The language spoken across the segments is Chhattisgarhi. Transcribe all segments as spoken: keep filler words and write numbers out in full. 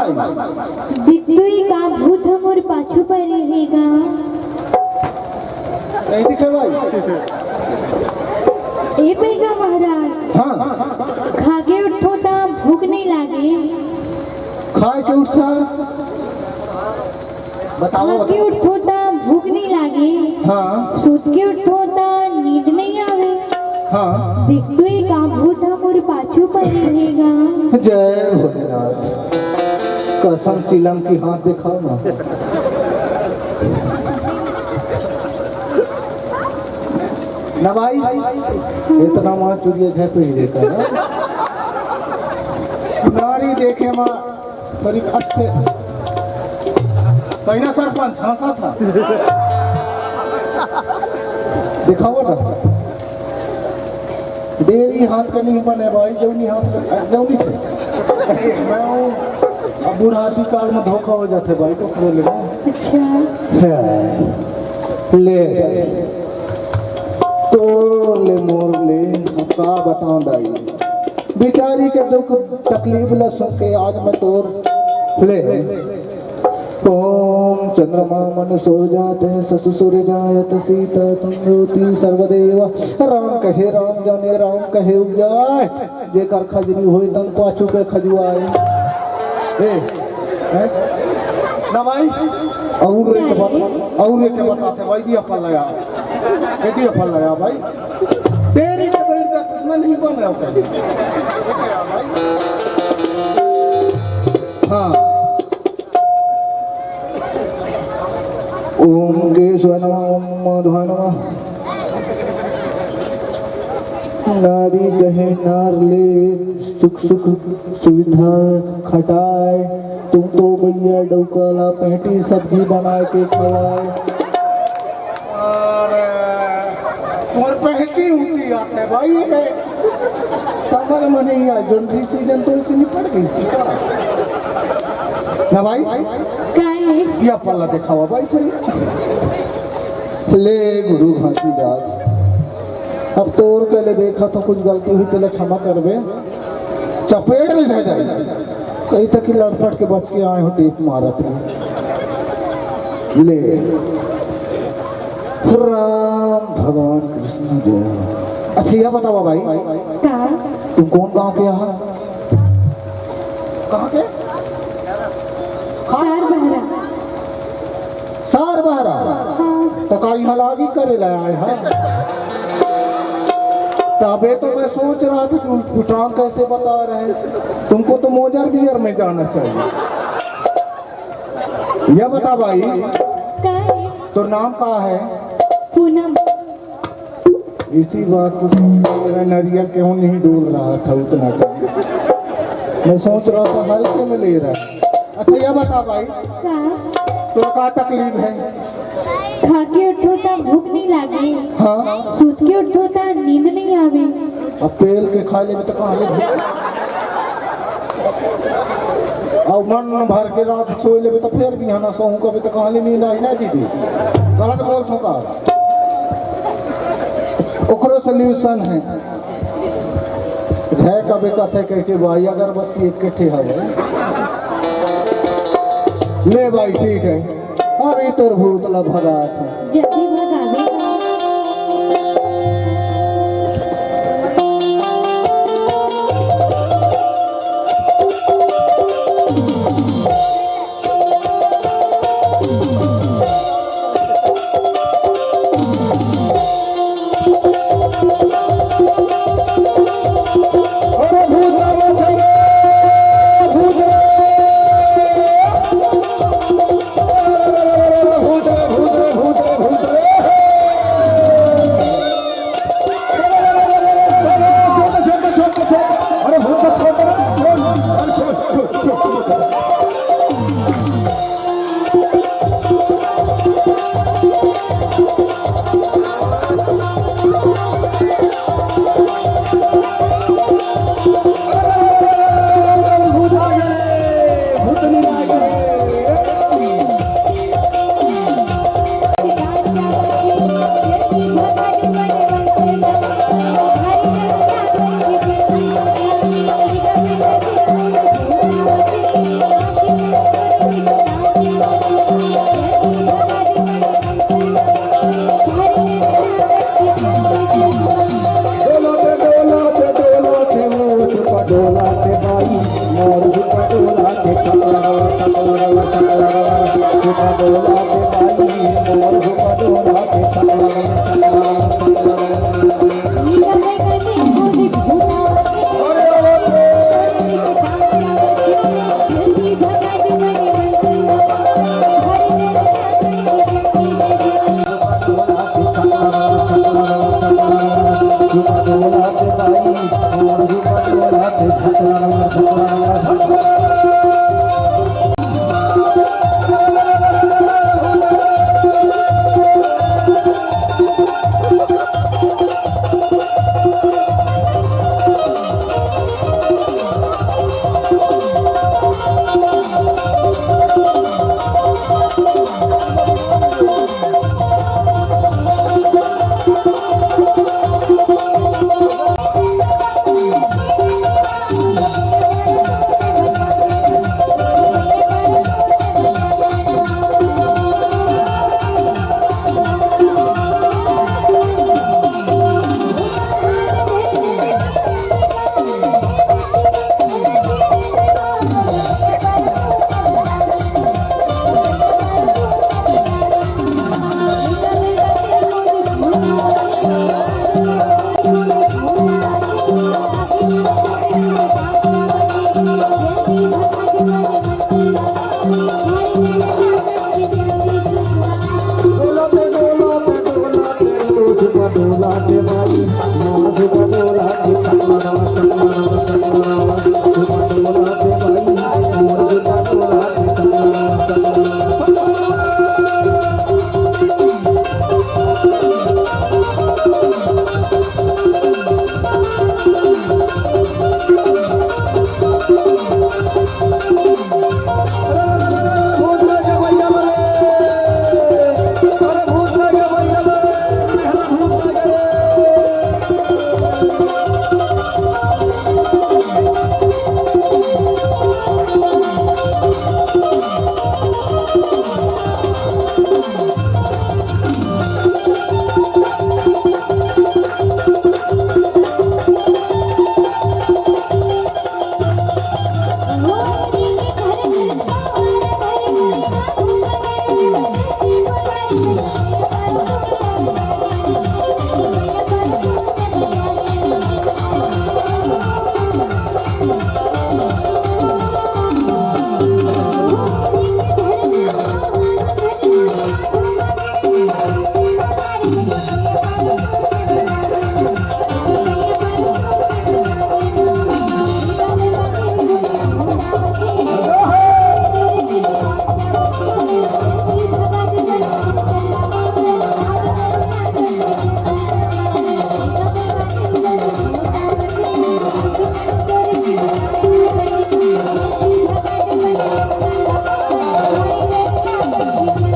दिखतोई का भूत ह मोर पाछू परे हे गा। नहीं दिखे भाई। ए पैगा महाराज। हाँ। खा के उठो ता भूख नहीं लागे। खाए के उठता। बताओ, खा के बताओ। उठो ता भूख नहीं लागे। हाँ। सूत के उठो ता नींद नहीं आवे। हाँ। दिखतोई का भूत ह मोर पाछू परे हे गा। जय भोलेनाथ। कसम चिलम की हाथ दिखाओ ना। ना भाई, इतना माँ चुरिया झपे ही देता ना। नारी देखे माँ, पर एक अच्छे। पहिला सरपंच हंसा था। दिखाओ ना। डेरी हाथ का नहीं बने भाई, जौनी हाथ का, जौनी थे। मैं हूँ, अब बुढ़ापी काल में धोखा हो जाते भाई, तो खोल ले। अच्छा। है। ले। तोर ले मोर ले, अब का बताऊं दाई। बेचारी के दुख तकलीफ ल सुन के आज मैं तोर ले। ओम चंद्रमा मन सो जाते, ससु सूर्य जायत सीता तुम ज्योति सर्वदेव। राम कहे राम जाने, राम कहे उपजाए। जेकर खजरी होए तन पाछू के खजुआए। ए, हैं? ना भाई, और एक बात, और एक बात आते भाई, दिया पल लगा, ये दिया पल लगा भाई। तेरी के बैठ जा, तुझमें नहीं बन रहा होता। हाँ। ओम केशवाय नमः, ओम माधवाय नमः। नारी कहे नार ले, सुख सुख सुविधा खटाए। तुम तो भैया डौका ला पेटी सब्जी बनाए के खवाए। अरे, और पहली उठी आते भाई, ये समर में नहीं आया, जोन भी सीजन तो इसे निपट गई इसकी। ना भाई, काहे? या पल्ला दिखावा भाई, फिर ले गुरु घासीदास, अब तोर के ले देखा तो कुछ गलती हुई, तेला क्षमा करबे। चपेट में जाए जाए। कही था कि लड़पट के बच के आए हो, टेप मारत है। ले। राम भगवान कृष्ण जय। अच्छा, यह बताओ भाई, का? तुम कौन गांव के यहाँ? कहाँ के? सार बहरा। सार बहरा? हाँ। तो का यहाँ लागी करे ला आए हैं? तबे तो मैं सोच रहा था कि उटपुटांग कैसे बता रहे हैं। तुमको तो मोजर बियर में जाना चाहिए। यह बता भाई, का है? तो नाम का है? पूनम। इसी बात को सुन के मेरा नरिया क्यों नहीं डोल रहा था उतना टाइम। मैं सोच रहा था हल्के में ले रहा है। अच्छा, यह बता भाई, का? तो का तकलीफ है? खा के उठो ता भूख नहीं लागे। हाँ। सूत के उठो ता नींद नहीं आवे। अब पेल के खा लेबे तो कहाँ ले? अब मन भर के रात सोए लेबे तो फिर भी हना सोहूं कबे तो कहाँ ले नींद आई ना दीदी? गलत बोल थोका। ओकरो सॉल्यूशन है। है कबे कथे कह के भाई अगरबत्ती एक कट्ठे हवे। ले भाई, ठीक है। अभी तोर भूत ला भगात हूँ। जल्दी भगावे।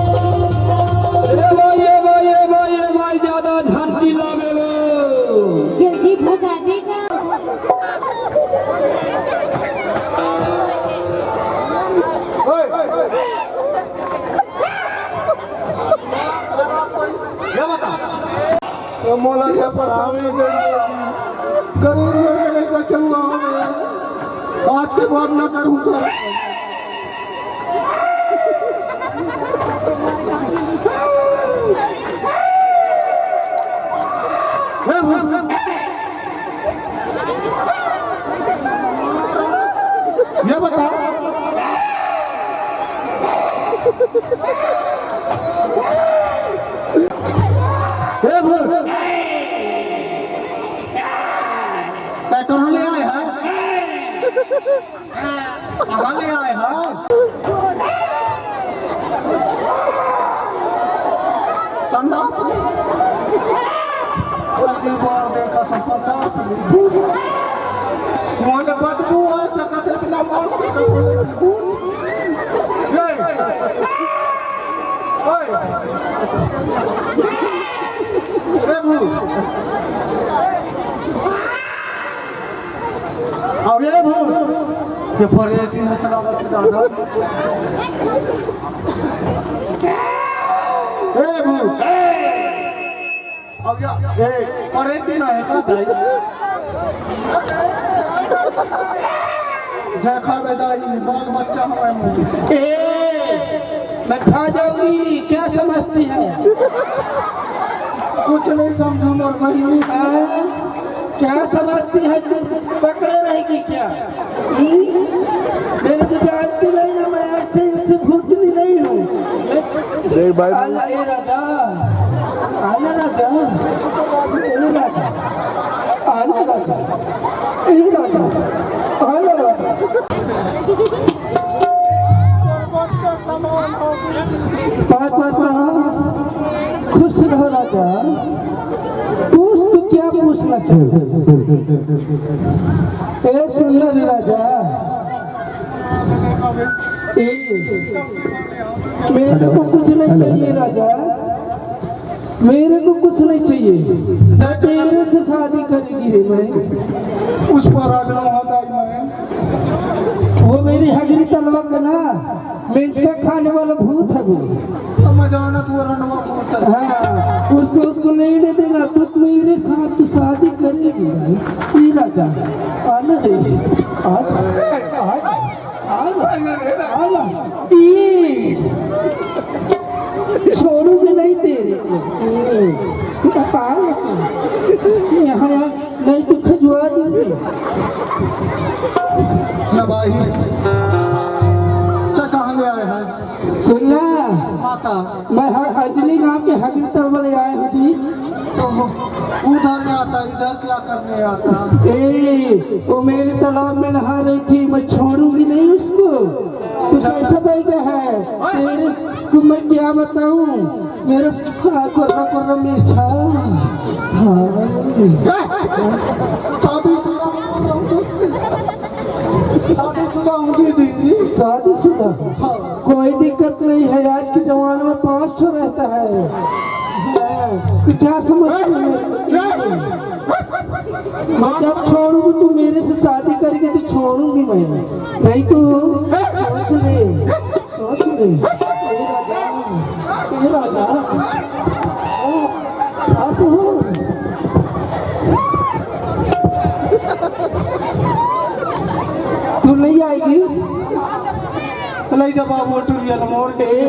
ए भाई, ए भाई, ए भाई, ए भाई, ज्यादा झन चिल्लाबे लो। जल्दी भगा देगा। ओए, ये बता। तो मोला क्या पता नहीं, गरीब लोग के लइका चलुआ हो गया। आज के बाद ना करूँगा। हे भू-, ये बता, हे भू-, तैं कहाँ ले आए है? कहाँ ले आए हा? संडास। अगली बार देखा तो संडास। मोला बदबू आ सकत हे, इतना मार सकत हे, लेकिन दूर। ये। ओए। ए भू। अरे भू, ये परे दिन हसना बता दादा। ए भू, ए! अब या, ए, परेती ना है का दाई? जय खावे दाई, बाल बच्चा हवे मोर। ए, मैं खा जाऊंगी, क्या समझती है? कुछ नहीं समझू मोर बहिनी। हाँ, क्या समझती है तू? पकड़े रहेगी क्या? हम्म? मेरे को जानती नहीं ना, मैं ऐसे, ऐसे भूतनी नहीं हूँ। देख भाई। आला ए राजा, आला राजा, ए राजा, आला राजा, ए राजा, आला राजा। पा, पा, पा, खुश रहो राजा। पूछ, तू क्या पूछना चाहते? ए, सुन ना रे राजा। ए, मेरे को कुछ नहीं चाहिए राजा, मेरे को कुछ नहीं चाहिए। ना तेरे से शादी करेगी रे मैं। उस पर राज ना होता ही मैं। वो मेरी हगरी तलवा का ना, मेंजका खाने वाला भूत है वो। अब मैं जाना तू रंडवा भूत है। हाँ, उसको, उसको नहीं दे देना। तू मेरे साथ तो शादी करेगी भाई। ई राजा, आना दे। आ, आ, आ, आ, आ, ई। छोड़ूंगी नहीं तेरे को। तू तो पागल है। यहाँ, यहाँ नहीं तो खजुआ दूंगी। ना भाई, तो कहाँ ले आए हैं? सुन ना, माता। मैं ह-, अंजलि गांव के हगरी तलवा ले आए हूँ जी। तो उधर नहीं आता, इधर क्या करने आता? ए, वो मेरे तालाब में नहा रही थी, मैं छोड़ूंगी नहीं उसको। तू कैसा बैठा है? तेरे को मैं क्या बताऊं? मेरे कोर्रा कोर्रा मिर्चा। हाँ। शादीशुदा हूँ दीदी। शादीशुदा? हाँ। कोई दिक्कत नहीं है, आज के जमाने में पाँच ठो रहता है। तो क्या समझती है? मैं जब छोड़ूंगी, तू मेरे से शादी करेगी तो छोड़ूंगी मैं, नहीं तो सोच ले, सोच ले। ए राजा, ए राजा, ओ, अब तू नहीं आएगी? नहीं जब आप वो टुरिया मोर के ए,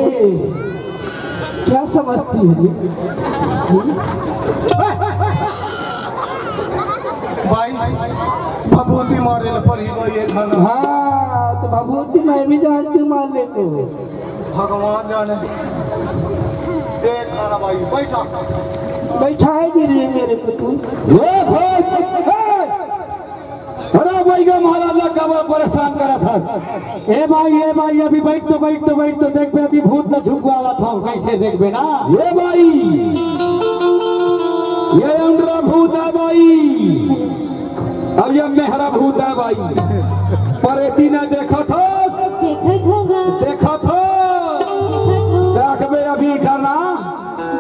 क्या समझती है? भाई, भभूति मारे ल पड़ही भाई, एक खाना। हाँ, तो भभूति मैं भी जानती हूँ मारने को। भगवान जाने। एक खाना भाई, बैठा। बैठाएगी रे मेरे को तू। ए भाई, ए! अरे भाई, ये महाराज ला काबर परेशान करत हस? ए भाई, ए भाई, अभी बैठ तो, बैठ तो, बैठ तो, देखबे, अभी भूत ला झुकवावत हूँ, कैसे देखबे ना? ए भाई, ये अंडरा भूत है भाई, अब ये मेहरा भूत है भाई। परेती ना देखत हस? देखत होगा। देखत हो? देखत हो। देखबे अभी घर ना,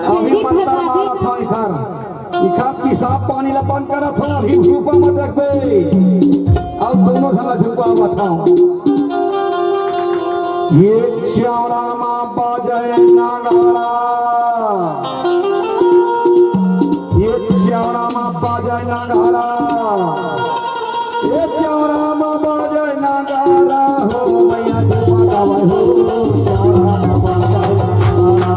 अभी जल्दी मंतर भगावे मारत हूँ घर। इखा पेशाब पानी ला बंद करत हो, अभी झुकबे मत देखबे। अउ दोनों झन ला झुकवावत हो। ये चौरा मा बाजे नगाड़ा, ये चौरा मा बाजे नगाड़ा। ए चौरा मा बाजे नगाड़ा हो, मैया जी बजावे हो, चौरा मा बाजे नगाड़ा।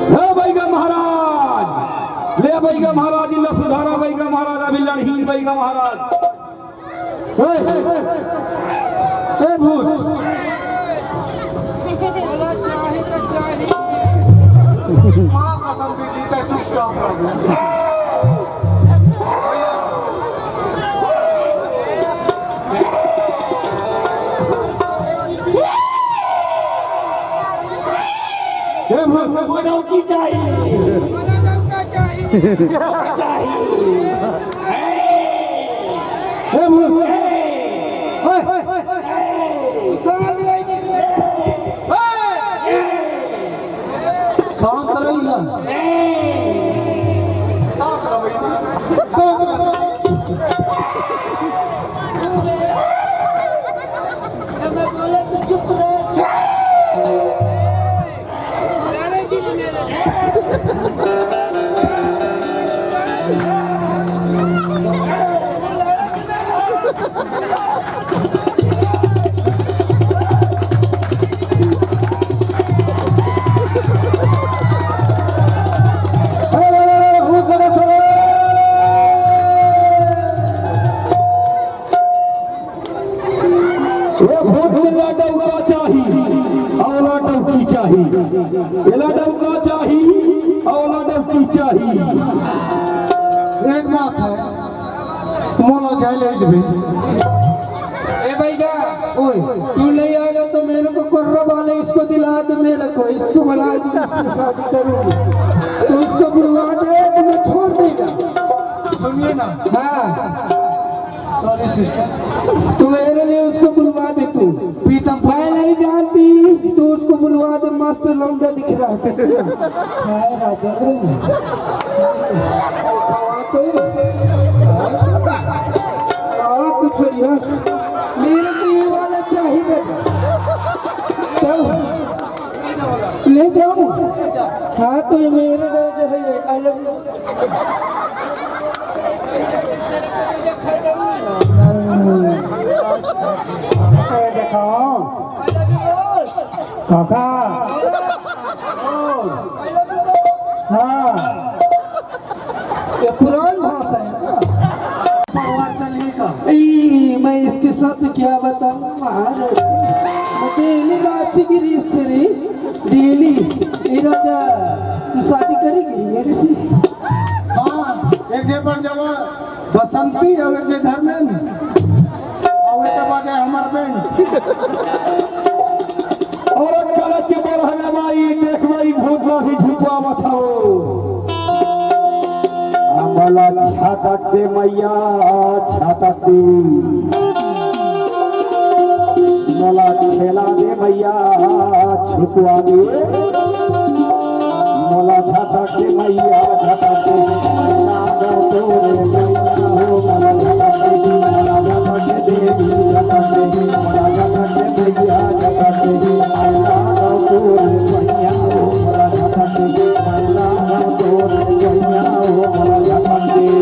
हे बैगा महाराज, ले बैगा महाराज, इल्ला सुधारा बैगा महाराज, अभी लड़हीन बैगा महाराज। ए, ए भूत, बोला चाही त चाही। माँ कसम दीदी, तै चुपचाप रह। ए भूत, बोला की चाही? चाही। ए भूत, ए, ए, ए, शांत रहिए। शांत रहिए। ए भूत, एला डौका चाही, अउ ओला डौकी चाही। एला डौका चाही, अउ ओला डौकी चाही। एक बात है, मोला जाए ले जबे। ए भैया, ओए, तू नहीं आएगा तो मेरे को कोर्रा वाले इसको दिला दे, मेरे को, इसको बुला दे, इसकी शादी करूंगी। तो इसको बुलवा दे, तुम्हें छोड़ देगा। सुनिए ना। हाँ। Sorry sister. तू मेरे लिए उसको बुलवा दे तू। प्रीतम, मैं नहीं जानती, तू उसको बुलवा दे, मस्त लौंडा दिख रहा है। हाय राजा रे। और कुछ नहीं, बस मेरे को ये वाला चाहिए। चल, ले जाऊं? हाँ, तो ये मेरे को जो है, ये अलग देखो काका। हाँ। ये पुरान भाषा है ना। परिवार चलने का। ई, मैं इसके साथ क्या बताऊं महाराज? डेली रांची गिरी से रे, डेली। ए राजा, तू शादी करेगी मेरे से? हाँ, एक जे पर जब बसंती अउ एक जे धर्मेंद्र, अउ एक बजे हमर बैंड। अउ कलच बरहना माई, देख माई, भूत ला भी झुकवावत हवो। हमला छटक दे मैया, छटक दे। मोला खेला दे मैया, छुपवा दे। मोला झटक दे मैया, झटक दे। मोला दो तोरे मैया हो, मोला झटक दे, मोला झटक दे देवी, झटक दे। मोला झटक दे मैया, झटक दे। मोला दो तोरे मैया हो, मोला झटक दे। मोला दो तोरे मैया हो, मोला झटक दे।